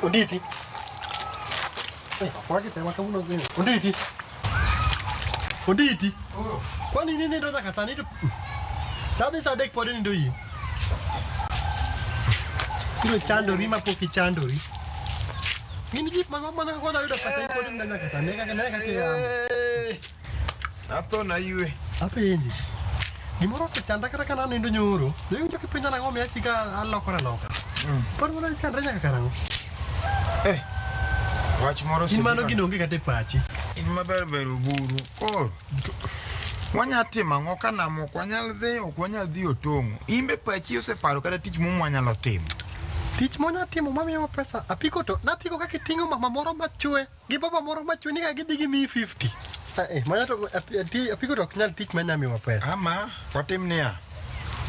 Onditi. Eh, wagi te wakawuono gini. Onditi. Onditi. Kwani nini nindo nyaka sani to Sa dhi sa 3 pod inindo yie. Ibiro chandori ma pok ichandori. Gin ji ma mana kaka yudo pesa pod inindo nyaka sani kaka ne kaka iyamo. Atho na ywe. Apenji. Gimoro osechanda kata ka nanindo nyoro. Iwinjo kipenja nang'o miyo asika alokora aloka. Pod mana chandre nyaka karang'o? Eh. Wach moro In mano osebiro. gino onge kata e pachi. In maber ber oburu. Koro wanya timo ang'o ka nam ok wanyal dhi ok wanyal dhi otong'o. In be pachi oseparo kata tich moro mwanyalo timo. Tich monya timo mamiyowa pesa apiko to napiko kaka iting'o mama moro machwe gi baba moro machwe ni ka gidhi gimiyi 50. Eh, mano to apiko to ok nyal tich manya miyowa pesa. Ama watim niya.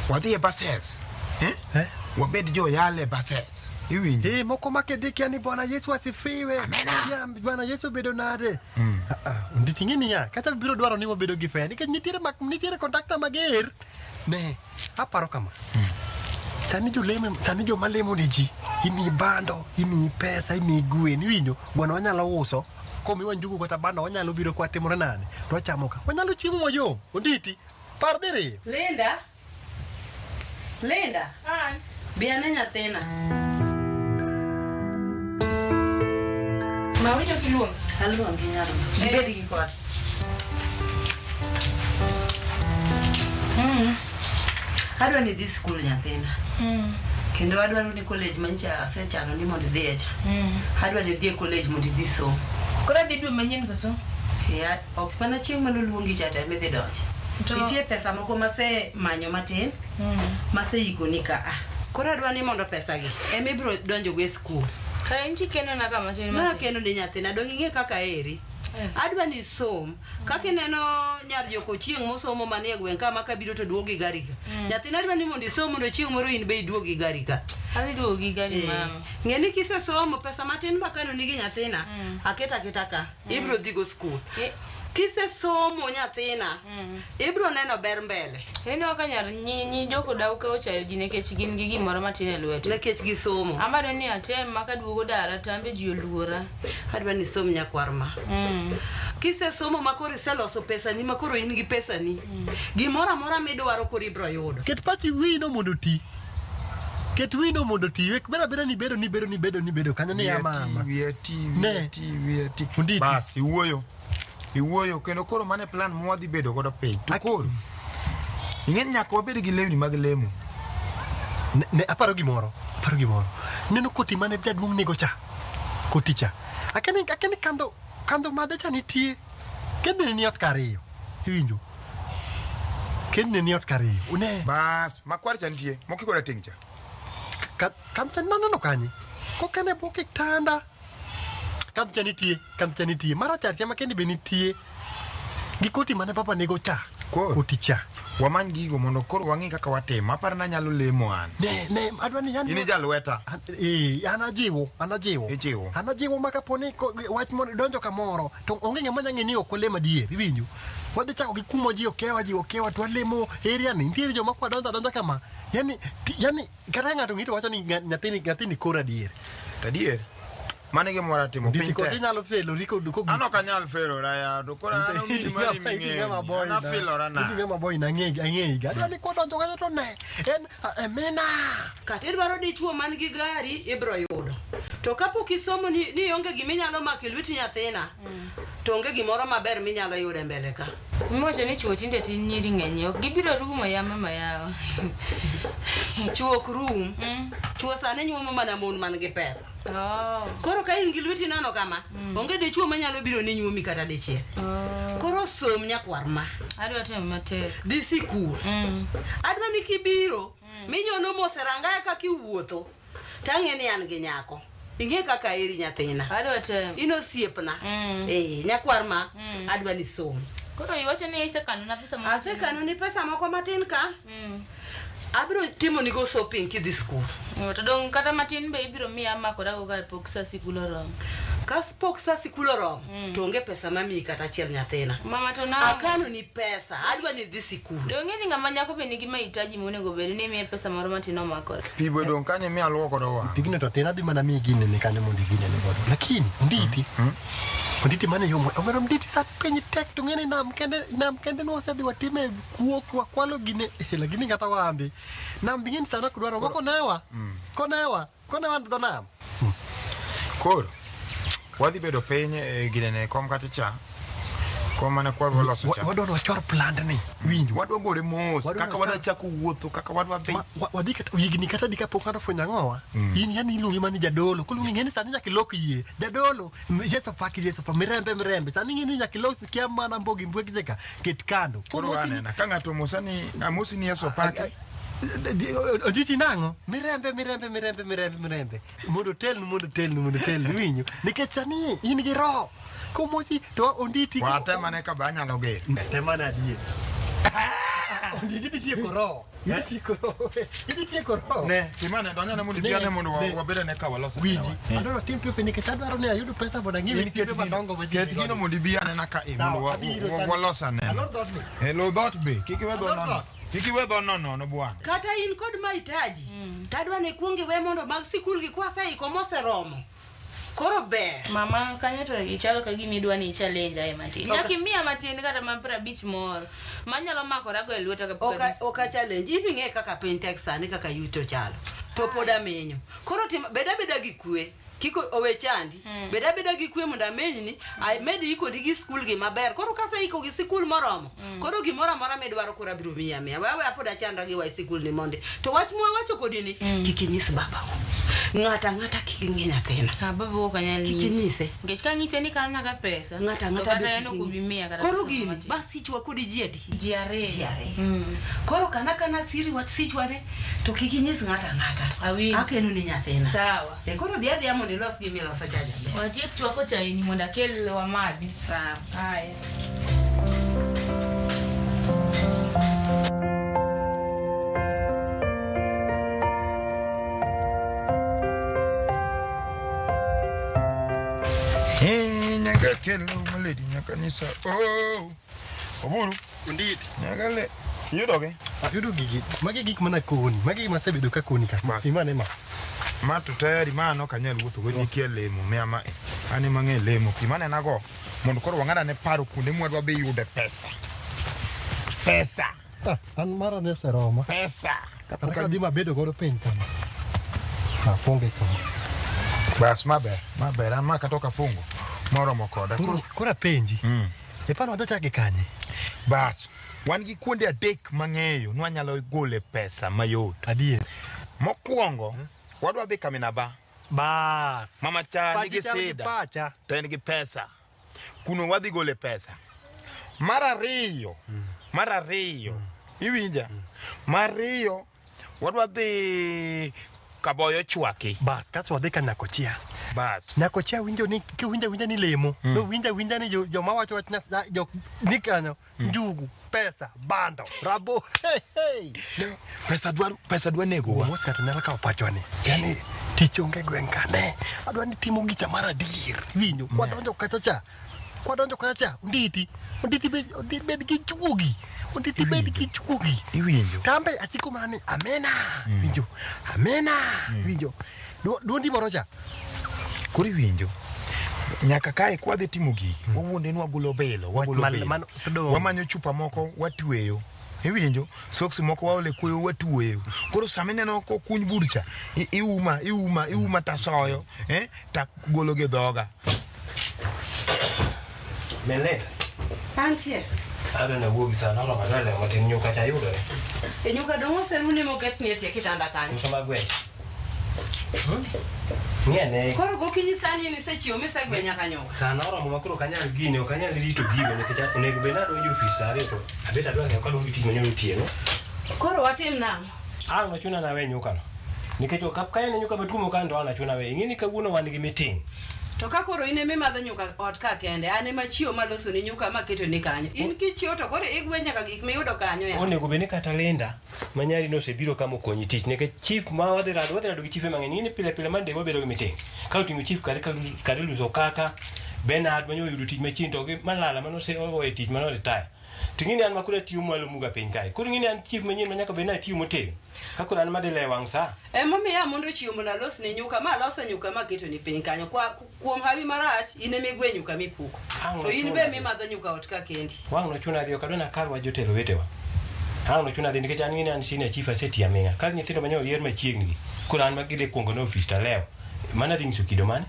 Wadhi e buses. Eh? Eh? Wabed joyal e buses. Iwinjo? Eh, moko ma kidhi kia ni Bwana Yesu asifiwe. Amena. Ya, Bwana Yesu obedo nade? Mm. Ah, ah, Onditi ing'e niya, kata biro dwaro ni wabedo gi fare nikech nitiere mak, nitiere kondakta mager. Ne, aparo kama. Sani jolemo, sani joma lemo ne ji, imiyi bando, imiyi pesa, imiyi gwen, iwinjo? Gweno wanyalo uso, komiwa njugu kata bando wanyalo biro kwa timore nade? To wachamo ka. Wanyalo chiemo mayom, Onditi. Par diriyo. Linda. Linda. An. Bi ane nyathina. Ma winjo kiluongo. Aluongi nyarma. Ibed gi kod. Adwa ni idhi skul nyathina. Kendo adwaro ni college mancha asechano ni mondo idhiye cha. Adwa ni idhi e college mondo idhi som. Koro adhi dwe manyien koso? Ya, ok mana chieng' manoluongi cha to ema idhi donjo. To- Nitie pesa moko masemanyo matin maseikoni ka a. Koro adwa ni mondo pesagi ema ibiro donjogo e skul. Kare nitie keno na kama tin Ma matin. kendo ni nyathina dong' ing'e kaka eri. Eh. Adwa ni isom. Kaka ineno nyar joko chieng' mosomo manie gweng' ka ma kabiro to duogo gi gari ka. Nyathina adwa ni mondo isom mondo chieng' moro in be iduog gi gari ka. Adhi duogo gi gari Eh. mama. Ng'e ni kisesomo pesa matin makano nigi nyathina aketa aketa ka ibiro dhigo skul. Eh. Kisesomo nyathina ibiro neno ber mbele Ineno ka nyar nyi nyi joko dau ka ochayo ji nikech gin gi gimoro matin e lwete. nikech gisomo. Amado ni atem ma kaduogo dala to an be ji oluora. Adwa ni isom nyakwar ma. Kisesomo ma koro iseloso pesani ma koro in gi pesani. Gimoro amora midwaro koro ibiro yudo. Ket pachi wino mondo oti. Ket wino mondo oti. Wek beda beda ni bedo ni bedo ni bedo ni bedo kanyo ni ya mama. Wiya ti, Ne. wiya ti, wiya ti. Onditi. Bas, iwuoyo. Iwuoyo kendo koro mano e plan mwadhi bedo godo piny. To koro ing'e ni nyaka wabed gi lewni mag lemo. Ne, aparo gimoro, aparo gimoro. Neno koti mane jaduong' nigo cha. Koti cha. Akeni akeni kando kando madhe cha nitie. Kendni ni ot kariyo. Iwinjo? Kendni ni ot kariyo. Une. Bas, makwar cha nitie, mokiko rateng' cha. Ka kando cha naneno kanye? Kokene bwo kitanda. Kando cha nitie, kando cha nitie. Marachar cha makende be nitie. Gi koti mane papa nigo cha. Koro Koti cha. wamany gigo mondo koro wang'i kaka watimo. Aparo ni anyalo lemo an. Ne, ne, adwa ni yani In ijalweta. An, an ajiwo, an ajiwo. Ijiwo. An ajiwo ma kapo ni wach moro donjo kamoro to onge ng'ama nyalo ng'e ni ok walemo adier, iwinjo? Wadhi chako gi kumo ji okewa ji okewa to walemo area ni. Nitiere joma kwa donjo adonja kama. Yani, yani kata ng'ato ng'i to wacho ni nyathini nyathini koro adier. To adier. Mano e gima wadwa timo. Nditi Piny koso tek. inyalo felori kod kod An ok anyal felora ya, to koro an owinjo mari ming'eyo. An afelora na. na. Ng'ama boy na ang'e ang'e ga. Adwa ni kodonjo kanyo to ne en emina. Kata idwaro dichuo man gi gari ibiro yudo. To kapok isomo ni, ni onge gima inyalo mako e lweti nyathina, to onge gimoro maber minyalo yudo e mbele ka. Miwacho ni chuo tinde tin nyiri ng'eny ok gibiro rumo ya mama yawa. Chuo ok rum. Chuo sani nyuomo mana mon man gi pesa. Oh. Koro ka in gi lweti nono kama, onge dichuo manyalo biro ni nyuomi kata dichiel. Oh. Koro som nyakwar ma. Adwa temo matek. Dhi sikul. Adwa ni kibiro, minyono mos e rangaya kaka iwuotho, tang'e ni an gi nyako. Ing'e kaka aheri nyathina. Adwa temo. In osiepna. Eh, nyakwar ma, adwa ni som. Koro iwacho ni isekano na pesa moko. Asekano ni pesa moko matin ka. Abiro timo nigo shopping kidhi skul. To dong kata matin be ibiro miya amakorago ka pok sa sikul oromo. Ka pok sa sikul oromo, to onge pesa mamiyi kata achiel nyathina. Mama to nang'o? Akano ni pesa, adwa ni idhi sikul. Donge ni ng'ama nyako be nigi mahitaji monego bed ni imiye pesa moro matin omakore. Pi be dong' kanyo mi aluoko godo wang'a. Pigno to tin adhi mana miyi ginene kanyo mondo iginene godo. Lakini onditi. Onditi mane yo omero onditi sa piny tek to ng'eni nam kende nwasedhi watime kuok wakwalo gine lakini kata wambi. Nam bing'eni sana kudwaro ma konewa. Konewa dho nam. Koro wadhi bedo piny ginene kom kata cha. Kom mane kwadwa loso cha. Wadwa wachor pland ni. Winjo. Wadwa gore mos kaka wadwa chako wuotho kaka wadwa dhi. Wadhi kata higni kata di kapok ng'ato ofwenyo ang'owa. In yani iluongi mana ni jadolo. Koro ing'e ni sani nyaka ilok yie. Jadolo, Yesu paki Yesu pa mirembe. Sani ing'e ni nyaka ilok kia mana mbogi mbwekje ka ket kando. Koro anena ka ng'ato omosa ni amosi ni Yesu paki. Onditi nang'o? Mirembe. Mondo otelnu winjo. Nikech sani in gi roho. Komosi to onditi. Watemane ka be anyalo gero. Temane adier. Onditi dhi tieko roho. Idhi tieko roho. Ne, timane donjane mondo ibiane mondo wabed ane ka waloso. Winji. Adwaro tim piyo piyo nikech adwaro ni ayud pesa mondo ang'iew osiepe madongo ma ji Ket gino mondo ibi anena ka mondo walos anena. Alor dhootni. Lor dhoot be. Kik iwe dho nono. Kik iwe dho nono bwana. Kata in kod mahitaji, tadwa ni kuong iwe mondo mag sikul gi kwaseiko moseromo. Koro ber. Mama kanyo to ichalo ka gima idwa ni i-challenge ae matin. Nyaka imiya matin kata ma 50 moro. Manyalo makorago e lweta kapok adhi sikul. Ok a challenge. In ing'e kaka piny tek sani kaka yuto chalo. To pod amenyo. Koro tim bed abeda gi kwe. Kik owe chandi. Bed abeda gi kwe mondo amenyni, amed ikoni gi skul gi maber. Koro kaseiko gi sikul moromo, koro gimoro amora midwaro koro abiro miyi amiya. We aweya pod achandra gi wach sikul ni mondi. To wach mwawacho kodi ni, kik inyis babau. Ng'ato ang'ata kik ng'i nyathina. Babu ok anyal Kik nyise. inyise. Nikech ka anyise ni kanona ka pesa, Ng'ato to ang'ata kata be en kik ok obi ng'i. miya kata Koro pesa gini, matin. bas sichwa kodi ji adi? Ji ariyo. Ji ariyo. Koro kana siri wach sichwane, to kik inyis ng'ato ang'ata. Awinjo. Akeno ni nyathina. Sawa. Koro dhi adhiya mondo ilos gima iloso cha jaber. Watiek chwako chai ni mondo akel wamadhi. Sawa. Haya. Nyaka kelo maledi nyaka nyisa. Oh. Oburu. Onditi. Nyaka le. Iyudogi? Ayudo gigi. Magi gik mana koni. Magi gik masebedo ka koni ka. Imane ma. Ma to tayari ma an ok anyal wuotho go nikia lemo miya ma an ema ang'e lemo. Pi manenago mondo koro wang'ad ane paro kuonde mwadwa bi yude pesa. Pesa. An mara ne oseroma. Pesa. Kata ka dhi mabedo godo piny kama. Afunge kama. Bas maber, maber. An ma kata ok afungo. Moromo koda. Koro apenji. Iparo wadhi chake kanye? Bas. Wan gi kuonde adek mang'eyo nwanyalo gole pesa mayot. Adier. Mokwongo, wadwa dhi Kaminaba. Bas. Mama cha nigi sida. Pacha. To en gi pesa. Kuno wadhi gole pesa. Mar ariyo. Iwinja? Mar ariyo, wadwa dhi Kaboyo Chwaki. Bas, kaso wadhi ka Nyakochia. Bas. Nyakochia winjo ni kiwinja winja ni lemo. No winja winja ni joma wacho wach Nyasaye jok ni kanyo. Njugu, pesa, bando, rabo. Hey, hey. Pesa dwa nego wa. Mos kata nyalo kawo pachwa ni. Yani tich onge gweng' ka ne. Adwa ni timo gicha mar adier. Winjo, kwadonjo kacha cha. Kwadonjo kacha cha, onditi. Onditi bed gi juogi. Onditi bed gi juogi. Iwinjo. Tambe asiko mana ni amena. Winjo. Amena. Winjo. Duondi moro cha. Koro iwinjo. Nyaka kae kwadhi timo gigi, wawuonde ni wagolo belo, wagolo belo. Wamanyo chupa moko watweyo. Iwinjo, soksi moko waole kuoyo watweyo. Koro sama ineno kokuny bur cha, iuma tasoyo, ta golo gi dhoga. Melena. Antie. Adwa nawuogi sana oromo adwa lemo matin nyuka cha yudore. E nyuka dong' oseruni moketni e tie kitanda kanyo. Uso mag gweng'. Ng'e Koro gokinyi sani nisechiewo misegwe nyaka nyuka. Sana oromo ma koro ok anyal gine, ok anyal rito gigo nikech onego bed ni adonjo e ofis sa ariyo to abet adwa ng'eyo kaluwo gi tich manyoro otieno. Koro watim nang'o? Ang' nochuna nawe nyukano. Nikech ok ka en nyuka matuomo kanyo to ang' achuna we. Ing'e ni kawuono wan gi meeting. To ka koro in ema imadho nyuka ot ka kende, an ema achiewo maloso ni nyuka maketo ni kanyo. In kichiewo to koro igwe nyaka gik miyudo kanyo ya. Onego bed ni kata Linda ma nyari no osebiro ka mokonyi tich nikech chief ma wadhi rado wadhi rado gi chife mang'eny ing'e ni pile pile Monday wabedo gi meeting. Ka oting'o chief kare kare Luso kaka Bernard manyo oyudo tich machiegni to gi Malala mane oseweyo tich mane retire. To ing'e ni an ma koro atiyo mwalo muga piny kae. Koro ing'e ni an chief manyien ma nyaka bed ni atiyo motegno. Ka koro an madhi lewo wang' sa. Emomiyo amondo chiewo mondo alosni nyuka ma aloso nyuka maketo ni piny kanyo. Kwa kuom hawi marach in ema igwe nyuka mipuko. Ang' To in nochuna be dhi. mimadho nyuka ot ka kendi. Wang' nochuna dhi ok adwa nakal wach jotelo wetewa. Ang' nochuna dhi nikech an ing'e ni an senior chief asetiyo aming'a. Ka nyithindo manyo oyier machiegni gi. Koro an ma gidhi kuongo na ofis talewo. Mano adhi nyiso kido mane?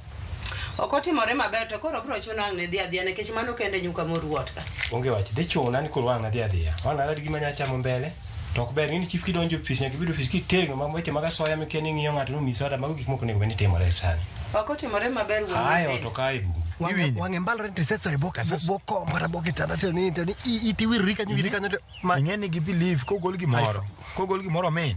Ok otimore maber to koro biro chuno ang' ne dhi adhiya nikech mano kende nyuka moru ot ka. Onge wach. Dhi chuna ni koro wang' adhi adhiya. Wang' adhi gima nya chamo mbele. To ok ber. Ing'e ni chief kidonjo e ofis nyaka ibed e ofis kitegno ma weche mag asoya mikia ni ing'iyo ng'ato nomiyi soda mago gik moko onego bed ni timore sani. Ok otimore maber wuon Ae ot nyithindo. ok ae bungu. Iwinjo? Wang'e mbalore ni tiseso e bwo Aseso. bwo kom kata bwo kitanda to ni to ni itiwirri kanyo wiri kanyo to ma Ing'e ni gi believe kogol gimoro. Kogol gimoro min.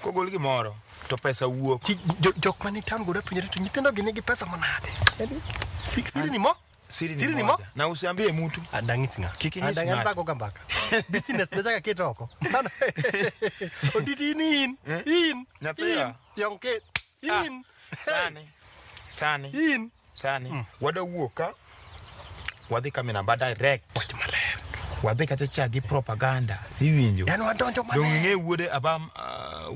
Kogol gimoro to pesa wuok. Chi- jok mani town go dapuonjore to nyithindo gi nigi pesa manade. Yaani, siri ni mo Siri Siri ni ni mo? moja. Na usiambie mtu. Andang'is ng'a. Kik inyis Andang' ng'ato. an bago ga mbaka. Business ne chaka ket oko. Mano- Onditi in in. Eh? In. Nyathiwa. In. Yonke. Ah, In. Sani. Sani. In. Sani. Mm. Wadwa wuok ka. Wadhi Kaminamba direct. Wach maler. Wadhi kacha cha gi propaganda. Iwinjo. Yaani wadonjo Dong' maler. ing'e wuode abam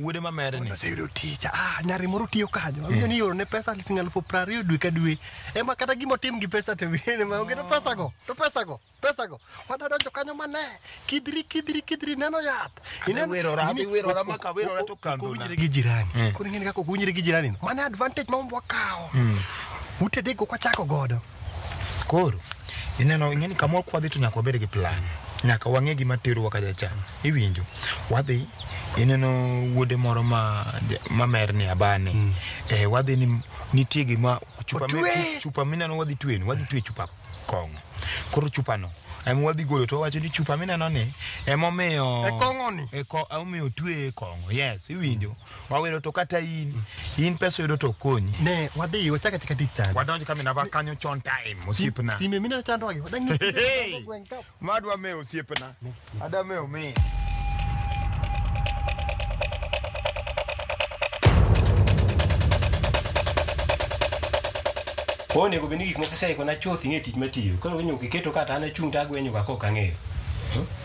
wuode mamere ni. Oseyudo tich. Ah, nyari moro tiyo kanyo. Awinjo ni ioro ne pesa siling 20,000 dwe ka dwe. Ema kata gima otim gi pesa to wiye ma onge to pesa go. To pesa go. Pesa go. Wadonjo kanyo mane. Kidhri kidhri kidhri neno yath. Adhi wirora, adhi wirora ma kawirora to kandhona. Owinjore gi jirani. Mm. Koro ing'e ni kaka ok owinjore gi jirani. no. Mano e advantage ma wakawo. Mm. Ute dek ok wachako godo. Koro ineno ing'e ni kamoro kwadhi to nyaka wabed gi plan. Nyaka wang'e gima terowa kacha cha. Iwinjo. Wadhi ineno wuode moro ma mamerni abani. Mm. Eh, wadhi ni nitie gima chupa Otwe! chupa mineno wadhi tweni, wadhi twe chupa kong'o. Koro chupa no ema wadhi golo to wawacho ni chupa mineno ni emomiyo E kong'o ni. e ko emomiyo otwe e kong'o. Yes, iwinjo. Wawero to kata in in pesa yudo to ok konyi. Ne wadhi wachako achaka tich sani. Wadonj Kaminamba kanyo chon time osiepna. Sime mineno chandruok gi. Wadang' Hey! gweng' ka. Madwa mewo osiepna. Adwa mewo min. Onego bed ni gik moko iseikona chuth ing'e tich matiyo. Koro winyo kiketo kata an achung' to agwenyo ka kok ang'eyo.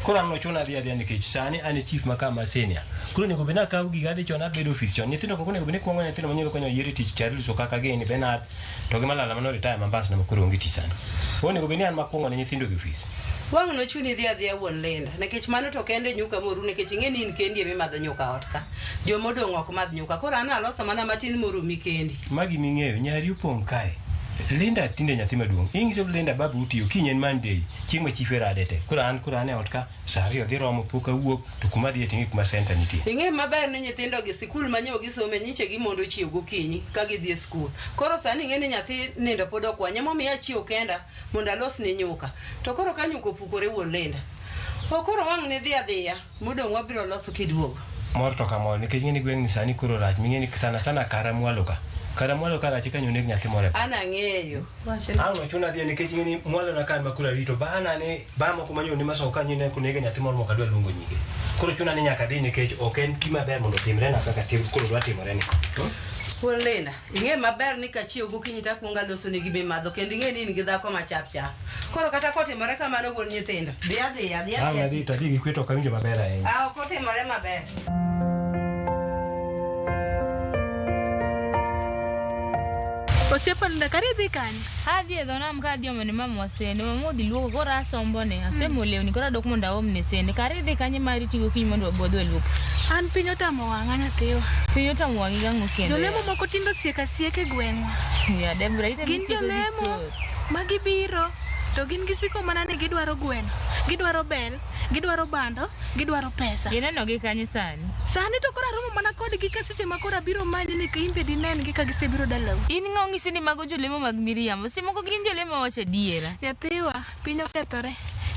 Koro ang' nochuna adhi adhiya nikech sani an e chief ma kama senior. Koro onego bed ni akaw giga adhi chon abedo ofis chon. Nyithindo kok onego bed ni kuongo nyithindo manyalo konyo yiero tich Charles kaka gini Bernard to gi Malala mane retire Mombasa ma koro onge tich sani. Onego bed ni an makuongo ne nyithindo gi ofis. Wang' nochuni idhi adhiya wuon Linda nikech mano to kende nyuka moru nikech ing'e ni in kendi ema imadho nyuka ot ka. Jomodong' ok madh nyuka. Koro an aloso mana matin morumi kendi. Magi ming'eyo nyari opong' kae. Linda tinde nyathi maduong'. Ing'iso Linda babu utiyo kiny en Monday chieng' ma chife rade te. Koro an koro an e ot ka saa ariyo dhi romo pok awuok to kuma adhiye ting'e kuma center nitie. Ing'e maber ni nyithindo gi sikul manyo gisome nyiche gimondo chiew gokinyi ka gidhi e skul. Koro sani ing'e ni nyathi nindo pod okwanye emomiyo achiew kenda mondo alosne nyuka. To koro ka nyuka opukore wuon Linda. O koro wang' ne dhi adhiya modong' wabiro loso kiduogo. Mor to kamor nikech ing'e ni gweng' ni sani koro rach ming'e ni sana sana kara mwalo ka. Kara mwalo ka rach kanyo oneg nyathi moro e An ang'eyo. Ang' nochuna dhi nikech ing'e ni mwalo na kan ma koro arito bana ne ba moko manyo ni masoka kanyo ne konege nyathi moro mok adwa luongo nyinge. Koro chuna ni nyaka dhi nikech ok en gima ber mondo otimre na kaka tim koro dwa timore ni. Wuon Linda, ing'e maber ni kachiew gokinyi takwongo aloso ne gima imadho kendo ing'e ni in gi dhako ma chap chap. Koro kata kotimore kamano wuon nyithindo, dhi adhiya, dhi Ang' adhiya. adhi to adhi gi kwe to ok awinjo maber ahinya. Ah, ok otimore maber. Osiepa Linda, kare idhi kanye? Adhi e dho nam ka adhi omo ne mama sende, mama odhi luoko koro asombone, asemo lewni koro adok mondo aomne sende. Kare idhi kanye mari tigo kiny mondo wabodh waluok. An piny otamo wang'a nyathiwa. Piny otamo wang'i gang'o kendo. Jolemo moko tindo siek asieka e gweng'wa. Ya Debra, itemo Gin sieko gi jolemo story. ma gibiro to gin gisiko mana ni gidwaro gweno, gidwaro bel, gidwaro bando, gidwaro pesa. Ineno gi kanye sani? Sani to koro aromo mana kodgi ka seche ma koro abiro manyi ni in be dinen gi ka gisebiro dalau. In ng'o ng'isi ni mago jolemo mag miriambo? Seche moko gin jolemo wacho adiera. Nyathiwa, piny okethore.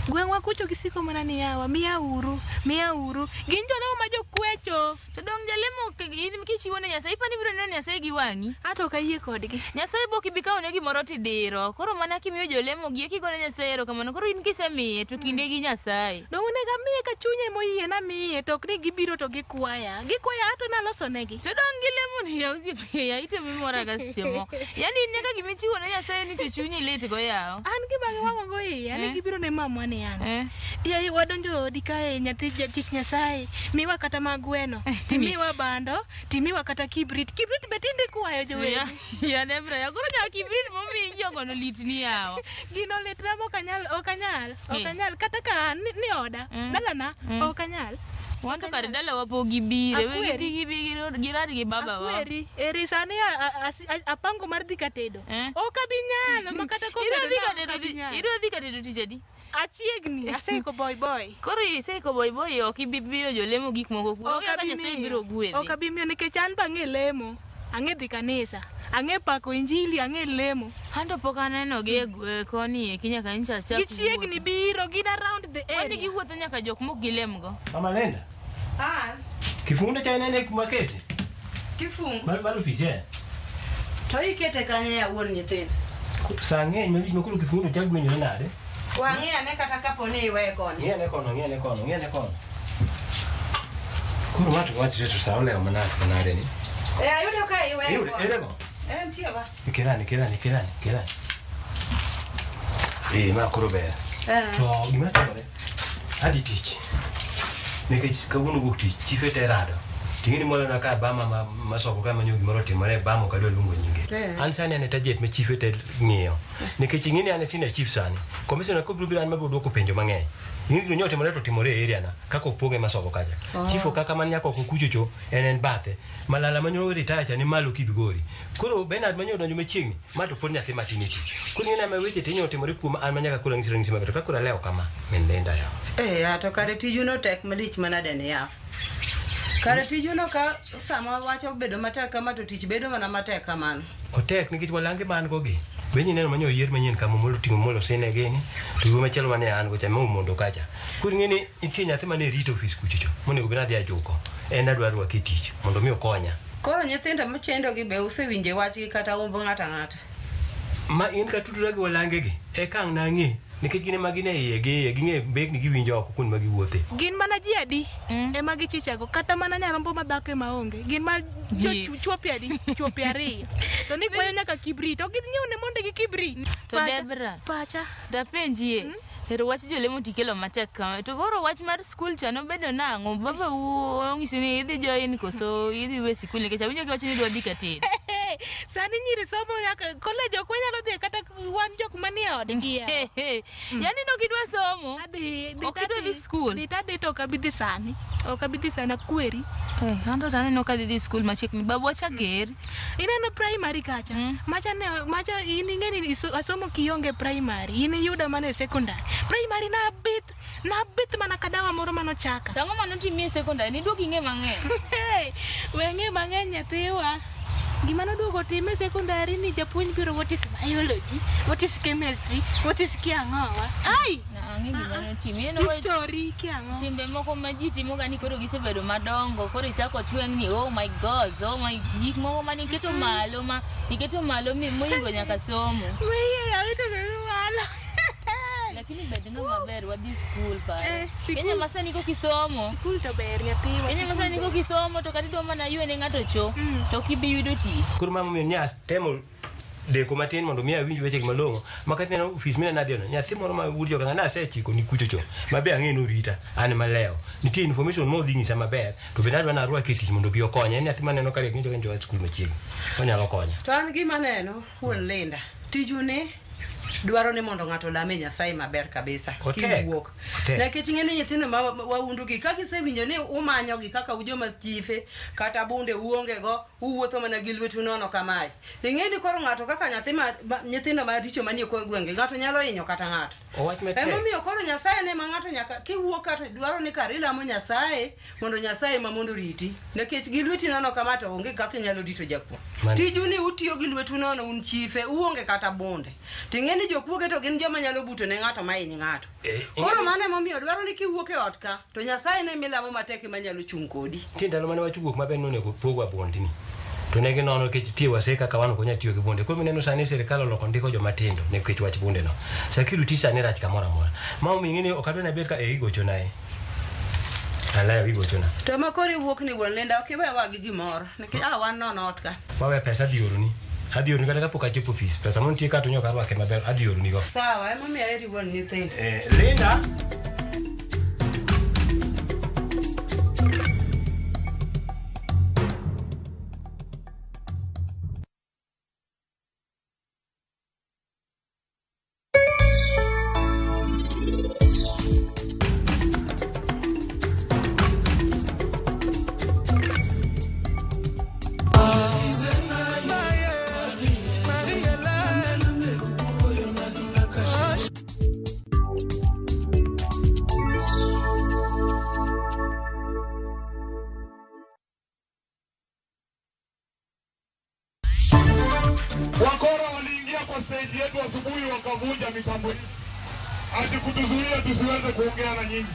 Gweng'wa kucho gisiko mana ni yawa, miya uru, miya uru. Gin jolemo ma jokwecho. To dong jalemo in kichiwo ne Nyasaye ipani ibiro neno Nyasaye gi wang'i. Ato ok ayie kodgi. Nyasaye bok ibi kawo ne gimoro tidiro. Koro mana kimiyo jolemo gi eka igone Nyasaye erokamano. Koro in kisemiye to kinde gi Nyasaye. Dong onego amiye ka chunye moyie namiye to ok ni gibiro to gikwaya. Gikwaya ato naloso negi. To dong gilemo ni ya osiepe ya itemo imora ga seche moko. Yaani in nyaka gimichiwo ne Nyasaye ni to chunyi lit go yawo. An gima wang'o go iya ni gibiro ne mamwa ni an. Yaye wadonjo odi kae nyathi jatich Nyasaye. Miwa kata magweno, timiwa bando, timiwa kata kibrit. Kibrit be tinde ikwayo jowete. Ya Debra, ya koro nyaka kibrit momiyi jogo no litni yawa. Gino litna ma ok anyal, ok anyal, ok anyal. Kata ka an ni oda, dalana, ok anyal. Wan to kar dalawa pok gibire, we Akweri. gibi gibi girad gi baba wa. Akweri, eri sani apango mar dhi katedo. Ok abi nyalo, ma kata kobedo Idwa dhi na ok katedo abi nyalo. idwa dhi katedo tich adi? Achiegni, aseiko boy boy. Koro iseiko boy boy ok ibi biyo jolemo gik moko kuno. Ok Kaka abi Nyasaye miyo. biro gwedhi. Ok abi miyo nikech an be ang'e lemo, ang'e dhi kanisa, ang'e pako injili, ang'e lemo. An to pok aneno gi e koni eki nyaka nyocha achak Gichiegni biro, gin around the Kwani area. giwuotho nyaka jok mok gilemgo. Mama Linda. An Kifungu cha nene kuma kete. kifungu Mar ofis eh. to ikete kanyo ya wuon nyithindo. Saa ng'eny malich ma koro kifungu cha gwenyore nade? Wang'i ane kata kapo ni iweye koni. Ng'i ane kono, ng'i ane kono, ng'i ane kono. Koro watu wachre to saa olewo manade manade ni. E ayudo ka iweye Iyude, koni. ere go? Entie ba. Kerani, kerani, kerani, kerani. Ma koro ber. To gima timore, adhi tich. Nikech kawuono wuok tich, chife te rado. Ting'eni mwalona ka bama ma masoko ka manyo gimoro otimore bama ok adwa luongo nyinge. An sani an e target ma chife te ng'iyo. Nikech ing'eni an e senior chief sani. Commissioner kobiro biro an mabiro duoko penjo mang'eny. Ing'eni gino otimore to otimore e area na kaka opoge masoko kacha. Chief kaka man nyaka oko kuchocho en bathe. Malala manyo retire cha ni malo Kibigori. Koro Bernard manyo donjo machiegni, ma to pod nyathi matin e tich. Koro ing'eni ama weche te nyo otimore kuom an manyaka koro ang'isi ranyisi maber. To ka koro alewo kama, min Linda yawa. To kare tijuno tek malich manade ni yawa. Kare tijuno ka sama wach obedo matek kama to tich bedo mana matek kamano. Otek nikech walange man go gi. Be neno manyo yier manyien kama molo ting'o molo sine gini to wuoyi machielo mane an go cha momondo kacha. Koro ing'e ni nitie nyathi mane rito ofis kuchocho monego bed adhi ajuko. En adwa rwake e tich mondo mi okonya. Koro nyithindo mochendo gi be usewinje wachgi kata umbo ng'ato ang'ata. Ma in ka tudora gi walange gi eka ang' nang'e nikech gin ema gin e iye gi iye ging'e mbekni giwinjo oko kuond ma giwuothe. Gin mana ji adi ema gichichago kata mana nyarombo madhako ema onge. Gin ma chuo adi, chuo 2. To ni kwayo nyaka kibrit. Ok ginyiew ne monde gi kibrit. To Debra, pacha. Dapenjie. Ero wach jolemo tikelo matek kama. To koro wach mar skul cha nobedo nang'o? Baba ong'isi ni idhi join koso idhi we sikul nikech awinjo kiwacho ni idwa dhi katedo. Sani nyiri somo nyaka college ok wanyalo dhi kata wan jok manie odgi. Yaani nok idwa somo? Adhi, Ok idwa dhi skul? Dhi tadhi to ok abi dhi sani. Ok abi dhi sani akweri. An to aneno ka dhi skul machiegni. Babwa cha ger. Ineno primary kacha. Macha ne macha in ing'e ni asomo kionge primary. In iyuda mana e secondary. Primary nabith mana kadawa moro manochaka. Tang'o manotimie secondary? Niduogo ing'e mang'eny. We ng'e mang'eny nyathiwa. Gima noduogo time secondary ni japuonj biro what is biology, what is chemistry, what is kiang'owa. Ai! Ang'e gima notimi. Ineno History kiang'o. Timbe moko ma ji timoga ni koro gisebedo madongo, koro ichako tweng' ni oh my god, oh my gik moko mane iketo malo ma iketo malo moingo nyaka somo. Wiye awito malo. Lakini bed ng'ama ber wadhi skul pare. Kenya masani ko kisomo. Skul to ber nyathiwa. Kenya masani ko kisomo to kata idwa mana ywe ne ng'ato cho to ok ibi yudo tich. Koro mama omiyo nya temo deko matin mondo mi awinj weche gi malong'o ma kata ineno ofis mine nadhieno nyathi moro ma wuod joganga nasechiko ni kuchocho ma be ang'e ni orita an malewo nitie information ma odhi nyisa maber to bende adwa narwake e tich mondo obi okonya en nyathi maneno ka riek ni joga skul machiegni onyalo konya. To an gima neno wuon Linda, tiju ni dwaro ni mondo ng'ato olame Nyasaye maber kabisa kiwuok. Nikech ing'e ni nyithindo ma waundu gi ka gisewinjo ni umanyo gi kaka ujoma chife kata bunde uonge go uwuotho mana gi lwetu nono kamae. Ing'e ni koro ng'ato kaka nyathi ma nyithindo maricho manie kor gwenge ng'ato nyalo hinyo kata ng'ato. Emomiyo koro Nyasaye ne ma ng'ato nyaka kiwuok kata dwaro ni kar ilamo Nyasaye mondo Nyasaye ma mondo riti. Nikech gi lweti nono kama to onge kaka inyalo rito jakuo. Tiju ni utiyo gi lwetu nono un chife uonge kata bunde. Ting'e ni jokuoge to gin joma nyalo buto ne ng'ato ma hiny ng'ato. Koro mano emomiyo dwaro ni kiwuok e ot ka to Nyasaye ne milamo matek ema nyalo chung' kodi. Nitie ndalo mane wach owuok maber ni onego pogwa bondni. To ne ginono nikech tie wasee kaka wan ok wanyal tiyo gi bunde. Koro mineno sani sirkal oloko ndiko joma tindo nikech wach bunde no. Security sani rach kamoro amora. Ma omiyo ing'e ni ok adwa ni abed ka e igochona e. Alewo igochona. To ma koro iwuok ni wuon Linda ok iwewa gi gimoro nikech a wan nono ot ka. Wawe pesa adhi oroni. Adhi oroni kata kapok achopo ofis. Pesa montie ka to nyoka arwake maber adhi oroni go. Sawa, emomiyo aheri wuon nyithindo. Eh, Linda. Wakora waliingia kwa stage yetu asubuhi wakavunja mitambo yetu, ati kutuzuia tusiweze kuongea na nyinyi.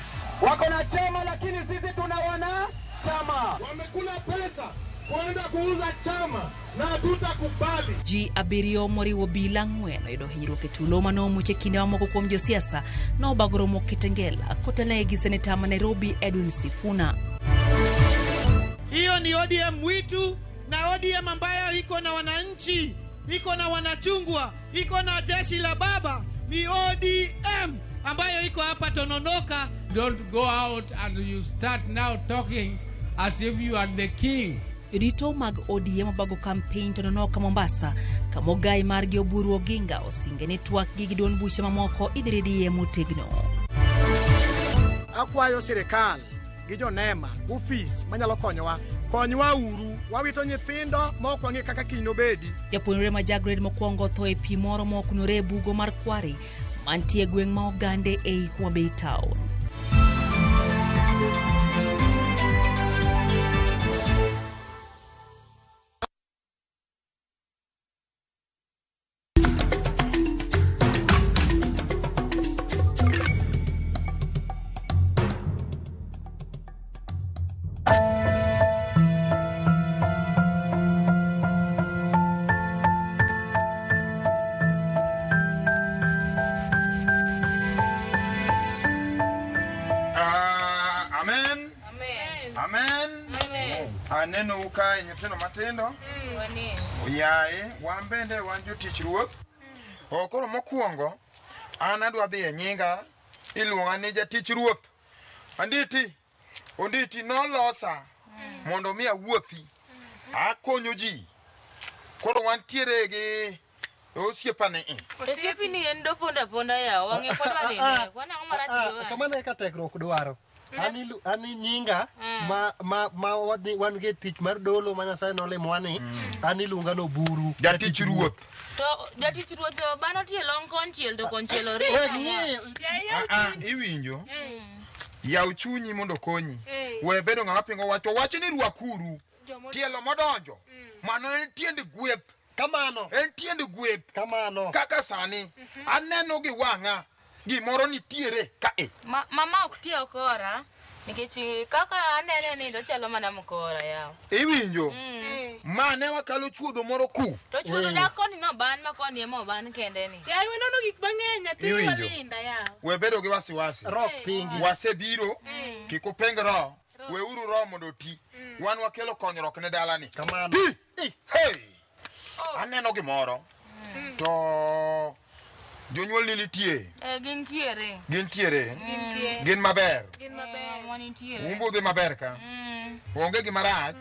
Wako na chama lakini sisi tuna wana chama. Wamekula pesa kwenda kuuza chama na hatutakubali. Ji abiriyo moriwo bila ang'wen oyudo hinyruok e tulo manomuch e kinde ma moko kuom josiasa nobago romo Kitengela kotelnegi gi seneta ma Nairobi Edwin Sifuna. Hiyo ni ODM mwitu na ODM ambayo iko na wananchi, iko na wanachungwa, iko na jeshi la baba. Ni ODM ambayo iko hapa Tononoka. Don't go out and you start now talking as if you are the king. Jodito mag ODM obago kampein Tononoka Mombasa kama ogai margi Oburu Oginga osinge ni twak gi gi duond buche mamoko idhi ridie motegno. Akwayo sirikal gi jonema ofis manyalo konyowa konywa uru wawito nyithindo ma ok wang'e kaka kiny nobedi. Japuonjre ma ja grade mokwongo otho e pi moro mokunore e bugo mar Kware mantie e gweng' ma Ogande ei Homa Bay town. Ah, amen. Amen. Amen. Amen. Anenou kae nyithindo matindo. Yaye, wan bende wan jotich ruoth. O koro mokwongo, an adwa dhi e nyinga, iluonga ni jatich ruoth. Anditi, onditi nolosa mondo mi awuothi. Akonyo ji. Koro wantiere gi osiepane i. Osiepi ni en do ponda ponda yawa, wang'e pod wanene. Wan ang'o marach gi wang'e? Kamano e ka tekruok dwaro. An an nyinga ma ma ma wan gi tich mar dolo ma Nyasaye nolimowa ni an iluonga ni Oburu. Jatich ruoth. To jatich ruoth bano tie long konchiel to konchiel Weg orem. ng'iyo. Ah, ah, iwinjo? Yaw chunyi mondo okonyi. We bedo ng'ama pingo wach. Wach ni rwakuru. Tielo modonjo. Mano en tiend gweth. Kamano. En tiend gweth. Kamano. Kaka sani, aneno gi wang'a gimoro nitiere kae. Ma, mama ok tie okora nikech kaka anene ni to ochalo mana mkora yawa. Iwinjo? Ma ne wakalo chuodho moro ku. To chuodho dak koni noban ma koni ema oban kende ni. Yaye wanono gik mang'eny nyathi Iwinjo? walinda yawa. We bedo gi wasiwasi. Rock pingi. Wasebiro. Kik uping roho. Weuru roho mondo oti. Wan wakelo konyruok ne dalani. Kamano. Ti! Hey! Aneno gimoro. To jonyuolni nitie. Eh, gintiere. Gintiere. Gintie. Gin maber. Gin maber. Mamwa nitiere. Umbu dhi maber ka. Onge gima rach.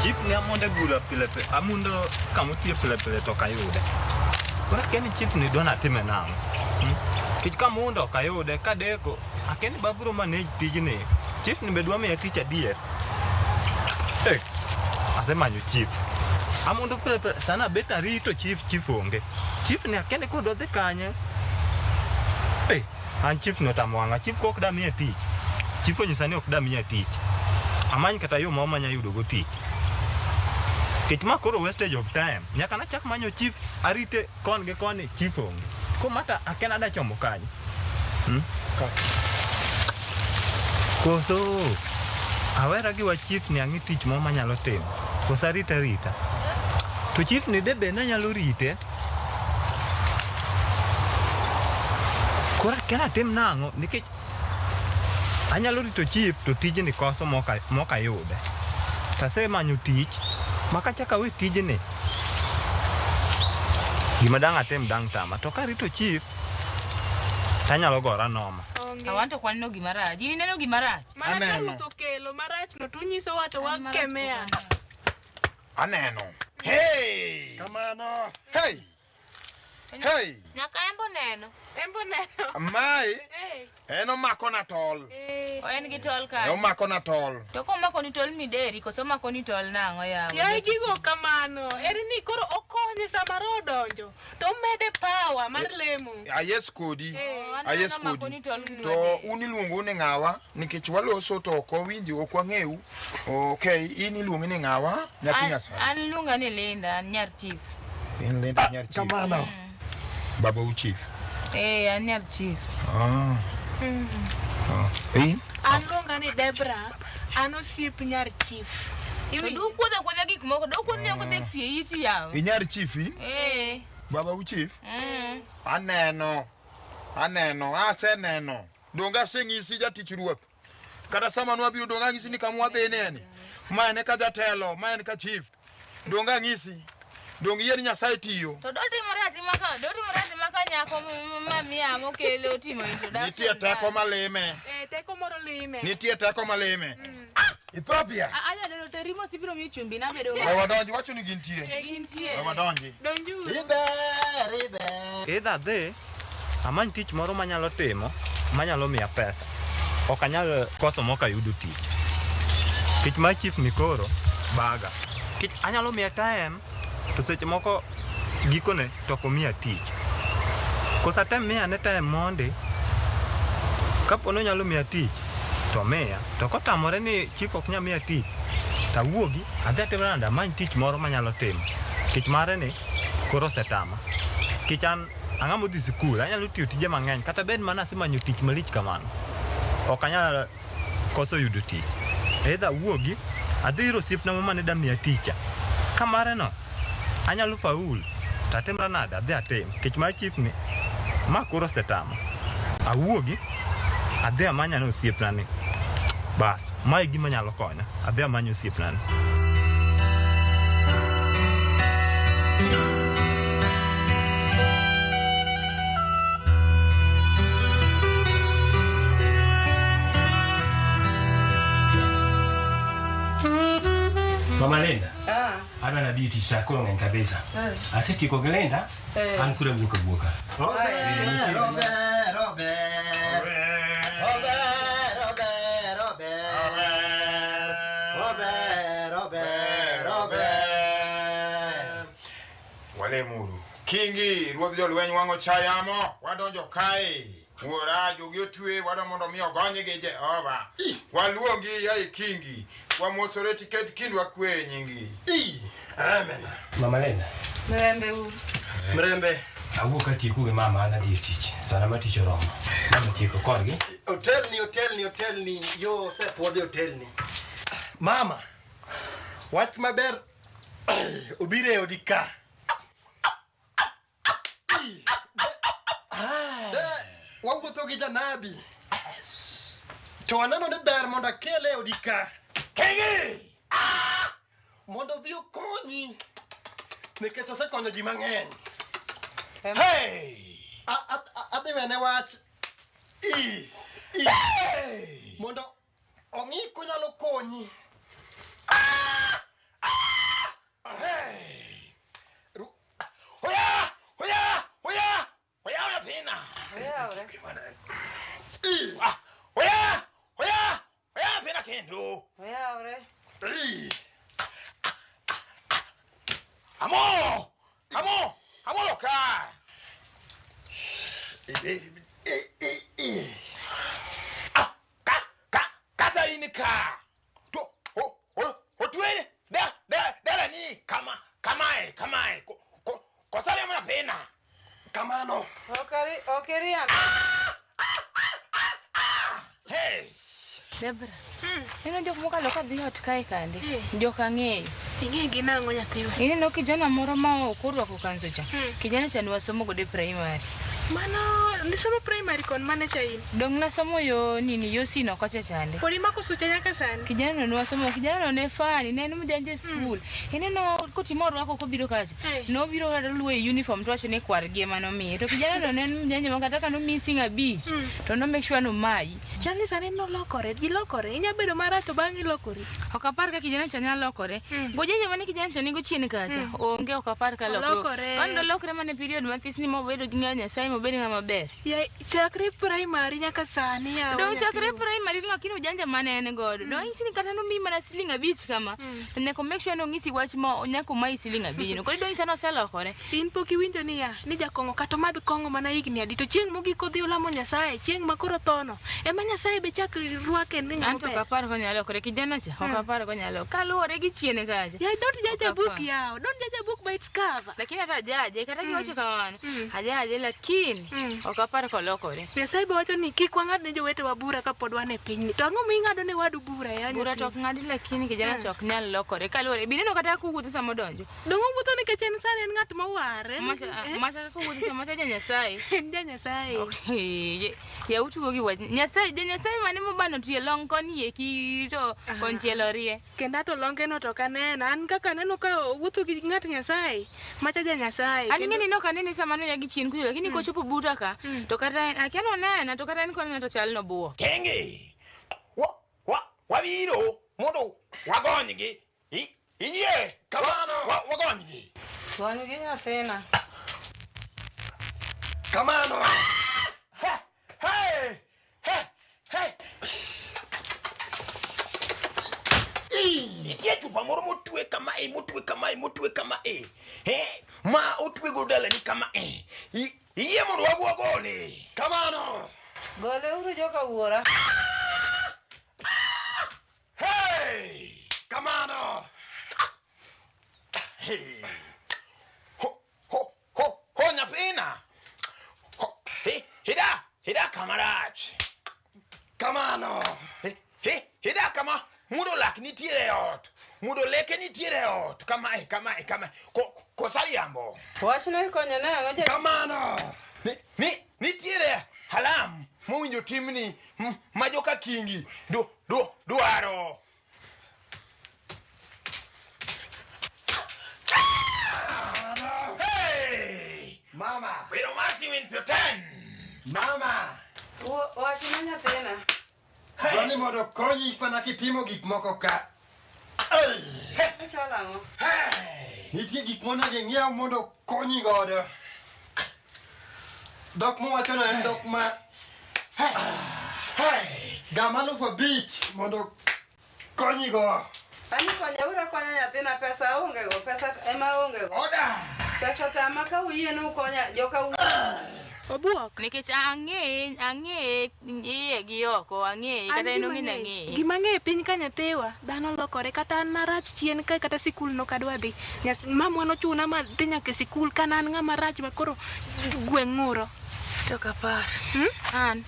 Chief ne amondo e bura pile pile, amundo kamotiye pile pile to ok ayude. Koro akia ni chief ni dwa natime nang'o. Nikech kamundo ok ayude, kadeko, akia ni babiro manage tijni. Chief ni be dwa miya tich adier. Eh, asemanyo chief. Amondo pile pile, sana abet arito chief, chief onge. Chief ni akia ni koro dwa dhi kanye. Eh, an chief ni otamo wang'a, chief kok da miya tich. Chief onyisa ni ok da miya tich. Amany kata yo moro manya yudo go tich. Nikech ma koro wastage of time. Nyaka nachak manyo chief arite kon gi koni chief onge. Ko mata akia nada chomo kanye. Koso awera gi wach chief ni ang'i tich moro manyalo timo. Koso arita arita. To chief ni de be nanyalo rite. Koro akia natim nang'o nikech anyalo rito chief to tijni koso mok ayude. Tasemanyo tich makachako awe tijni gima dang' atim dang' tama. To karito chief tanyalo gora noma. Awan to kwaneno gima rach. In ineno gima rach? Mana ka ruoth okelo marach no to unyisowa to wakemea. Aneno. Hey! Kamano. Hey! Hey! Nyaka embo neno. Embo neno. Mae en omako na tol. En gi tol kanyo. Omako na tol. To komako ni tol mideri koso omako ni tol nang'o yawa? Yaye gigo kamano. Eri ni koro okonye sama roho donjo. To omede power mar lemo. Ayes kodi. Ayes kodi. To un iluongo ni ng'awa nikech waloso to ok wawinji ok wang'eyu. Okay, in iluongi ni ng'awa nyathi Nyasaye. An iluonga ni Linda, an nyar chief. In Linda nyar chief. Kamano. Baba u chief. An nyar chief. In? An luonga ni Debra, an osiep nyar chief. To dukuodho akuodha gik moko, dokuodh akuodha tie iti yawa. Inyar chief in? Baba u chief? Aneno. Aneno, aseneno. Donge aseng'isi jatich ruoth. Kata sama nwabiro donge ang'isi ni kama wadhine ni. Ma en ka jatelo, ma en ka chief. Donge ang'isi. Donge yie ni Nyasaye tiyo. To dotimore atima ka, dotimore atima ka nyako mamia mokelo timo introduction. Nitie teko malime. Teko moro lime. Nitie teko malime. Ethiopia. Aya lolo terimo sibiro mi chumbi nabedo. We wadonji wacho ni gintie. Gintie. We wadonji. Donju. Iber, iber. Either adhi amany tich moro manyalo timo manyalo miya pesa. Ok anyal koso mok ayudo tich. Tich mar chief ni koro baga. Kech anyalo miya time to seche moko gikone to ok omiya tich. Koso atem miya ane time mondi kapo ni onyalo miya tich to miya. To kotamore ni chief ok nyal miya tich tawuogi adhi atim nade amany tich moro manyalo timo. Tich mare ni koro osetama. Kech an ang'ama odhi sikul anyalo tiyo tije mang'eny kata bed mana asemanyo tich malich kamano. Ok anyal koso yudo tich. Either awuogi adhi ir osiepna moro mane da miya tich cha. Ka mare no anyalo faul to atimra nade adhi atim. Kech mar chief ni ma koro osetama. Awuogi adhi amany ane osiepna ni. Bas, mae gima nyalo konya. Adhi amany osiepna ni. Mama Linda. Adwa nadhi tich sa koro ng'eny kabisa. Asetieko gi Linda, an koro awuok awuoka. Rober, rober, rober. Rober, rober, rober. Rober, rober, rober. Walemuru. Kingi, ruodh jolweny wang'o chayamo, wadonjo kae. Wuora, jogi otwe, wadwa mondo mi ogonygi Jehova. Waluongi yaye Kingi. Wamosore tiket kindwa kwe nyingi. Amen. Mama Linda. Mrembe uru. Mrembe. Awuok atieko gi mama an adhi e tich. Sana ma tich oromo. Mama tieko kodgi. Otelni, otelni, otelni. Yo osepuodhi otelni. Mama, wach maber obiro e odi ka. Wawuotho gi janabi. To waneno ni ber mondo akele e odi ka. Kingi! Mondo obi okonyi. Nikech osekonyo ji mang'eny. Hey! Adhi wene wach. Mondo ong'i konyalo konyi. Hey! Oya! Oya! Oya! Oya nyathina. Oyawre. Oya! Oya! Oya nyathina kendo. Oyawre. Amo! Amo! Amo loka! Ka! Ka! Kata in ka! To iriambo. Debra. Neno jok mokalo kadhi ot kae kande. Jok ang'eyo. Ing'e gi nang'o nyathiwa? Ineno kijana moro ma ok orwako kanzo cha. Kijana cha ne wasomo godo e primary. Mano nisomo primary kon mane cha in? Dong' nasomo yo nini yo sino kocha chande. Pod imako sucha nyaka sani? Kijana no ne wasomo, kijana no ne fani, ne en mjanja e skul. Ineno kotimo orwako kobiro kacha. Nobiro kata luwo e uniform to wacho ni kwargi ema nomiye. To kijana no ne en mjanja ma kata ka nomiyi siling 5 to no make sure nomayi. Chal ni sani nolokore, ji lokore. Inya bedo marach to bang'e ilokori. Ok apar ka kijana cha nyalo lokore. Gojeje mane kijana cha nigo chien kacha. Onge ok apar ka lokruok. Olokore. An dolokre mana e period mathis ni mobedo gi ng'eyo Nyasaye mobedo ng'ama ber. Ya, chakre primary nyaka sani yawa. Dong' chakre nyathiwa. primary lakini ujanja mane en godo. Dong' nyisi ni kata nomiyi mana siling 5 kama. To nyaka make sure ni ong'isi wach ma nyaka omayi siling 5 no. Koro dong' nyisa ni oselokore. In pok iwinjo niya, ni jakong'o kata omadh kong'o mana higni adi to chieng' mogik odhi olamo Nyasaye, chieng' ma koro othono, ema Nyasaye be chak rwake ni ng'ama An to ok ber. apar konyalo lokore kijana cha. Ok apar konyalo. Kaluwore gi chien kacha. Ya, don't judge a Ok book apar. yawa, don't judge a book by its cover. Lakini hata ajaje kata kiwacho kamano. Ajaje lakini ok apar kolokore. Nyasaye be wacho ni kik wang'ad ne jowetewa bura kapod wan e pinyni. To ang'o ming'ado ne wadu bura ya Bura to nyathi? ok ng'adi lakini kijana cha ok nyal lokore kaluwore. Bineno kata kowuotho sama odonjo. Dong' owuotho nikech en sani en ng'at mowar. En, Macha kaka owuotho sama ja Nyasaye. En ja Nyasaye. Okay. Ya utugo gi wach. Nyasaye ja Nyasaye mane mobano tie long koni eki to konchiel orie. Kendo ato longe no to ok aneno. An kaka aneno ka owuotho gi ng'at Nyasaye, macha ja Nyasaye. An ing'e ni nok anene sama noya gi chien kucho lakini kochopo buta ka to kata en akia nonena to kata en konena to chal nobuok. Kenge. Wabiro mondo wagonygi. Iyie. Kamano. Wagonygi. Gonygi nyathina. Kamano. Hey! Hey! Hey! Nitie chupa moro motwe kama e, motwe kama e, motwe kama e. Eh, ma otwe go dalani kama e. Iyie mondo wagole. Kamano. Gole uru joka wuora. Hey! Kamano. Hey. Ho ho ho ho nyathina. Ho, he, hida, hida kamarach. Kamano. He, he, hida kama mudo lak nitiere e ot. Mudo leke nitiere e ot. Kama e, kama e, kama e. Ko, kosariambo. Wachno ikonyo nang'o ja Kamano. Ni, nitiere halam mowinjo timni ma joka kingi dwaro. Hey! Mama. Wero masi win pyoten. Mama. Wachna nyathina. Dwani mondo konyi mana kitimo gik moko ka. Chalo ang'o? Nitie gik monego ing'iew mondo konyi godo. Dhok mowachono en dhok ma gam 5,000 mondo konyigo. Ani konya ura konya nyathina pesa onge go, pesa ema onge go. Oda. Pesa tama ka uyie ni ukonya joka wuora. Obuok. Nikech ang'eye iye gi oko, ang'eye kata en ong'e ni ang'eye. Gima ang'eyo e piny ka nyathiwa, dhano lokore kata an marach chien kae kata sikul nok adwa dhi. Mamwa nochuna ma dhi nyaka e sikul ka an ng'ama rach ma koro gweng' ng'uro. To ok apar. An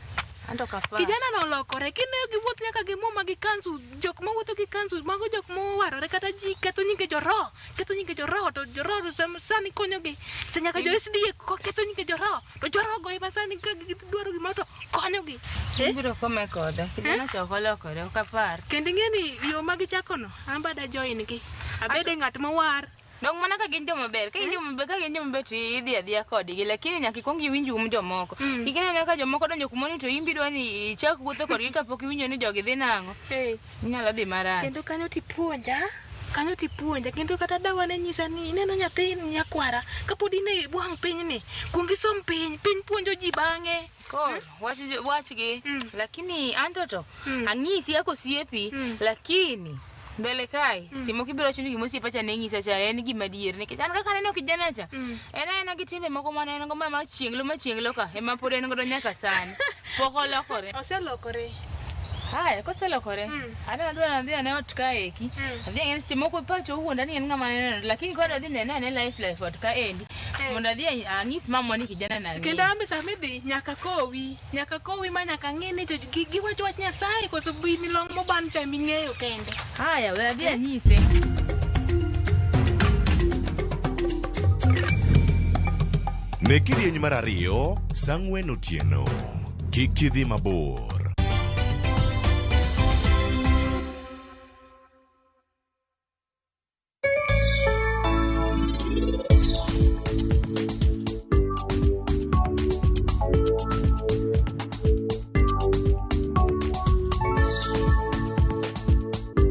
to ok apar. Kijana no olokore, kineno giwuoth nyaka gi muma gi kanzu, jok mawuotho gi kanzu, mago jok mowarore kata ji ketho nyinge joroho, ketho nyinge joroho to joroho sani konyogi. Se nyaka jo SDA ketho nyinge joroho, to joroho go ema sani ka gidwaro gimoro to konyogi. Ibiro kome koda. Kijana cha ok olokore, ok apar. Kendo ing'e ni yo ma gichakono, an be ada join gi. Abede ng'at mowar. Dong' mana ka gin joma ber, ka gin joma ber, ka gin joma ber to idhi adhiya kodgi, lakini nyaka ikwong iwinj um jomoko. Ikineno ka jomoko donjo kumoro to in be idwa ni ichak wuotho kodgi kapok iwinjo ni jogi dhi nang'o. Inyalo dhi marach. Kendo kanyo tipuonja, kanyo tipuonja, kendo kata dawa ne nyisa ni ineno nyathi nyakwara kapod in e wang' pinyni, kuong isom piny, piny puonjo ji bang'e. Koro, wachgi, lakini anto to, ang'isi kaka osiepi, lakini mbele kae, simo kibiro wacho ni gima osiepa cha ne ng'isa cha en gima adier nikech an kaka aneno kijana cha, en aena gi timbe moko mane en go ma machienglo machienglo ka ema pod en godo nyaka sani. Pok olokore. Oselokore. Haya, koselokore. Aneno adwa nadhi ane ot kaeki. Adhi ang'e ni seche moko pacho owuonda ni en ng'ama neno, lakini koro adhi nene ane life life ot kaendi. Mondo adhi ang'is mamwa ni kijana na ang'eyo. Kendo ambe sama idhi nyaka kowi, nyaka kowi ma nyaka ng'e ni to giwacho wach Nyasaye koso bini long moban cha ming'eyo kende. Haya, we adhi anyise. Ne kidieny mar ariyo, saa ang'wen otieno. Kik idhi mabor.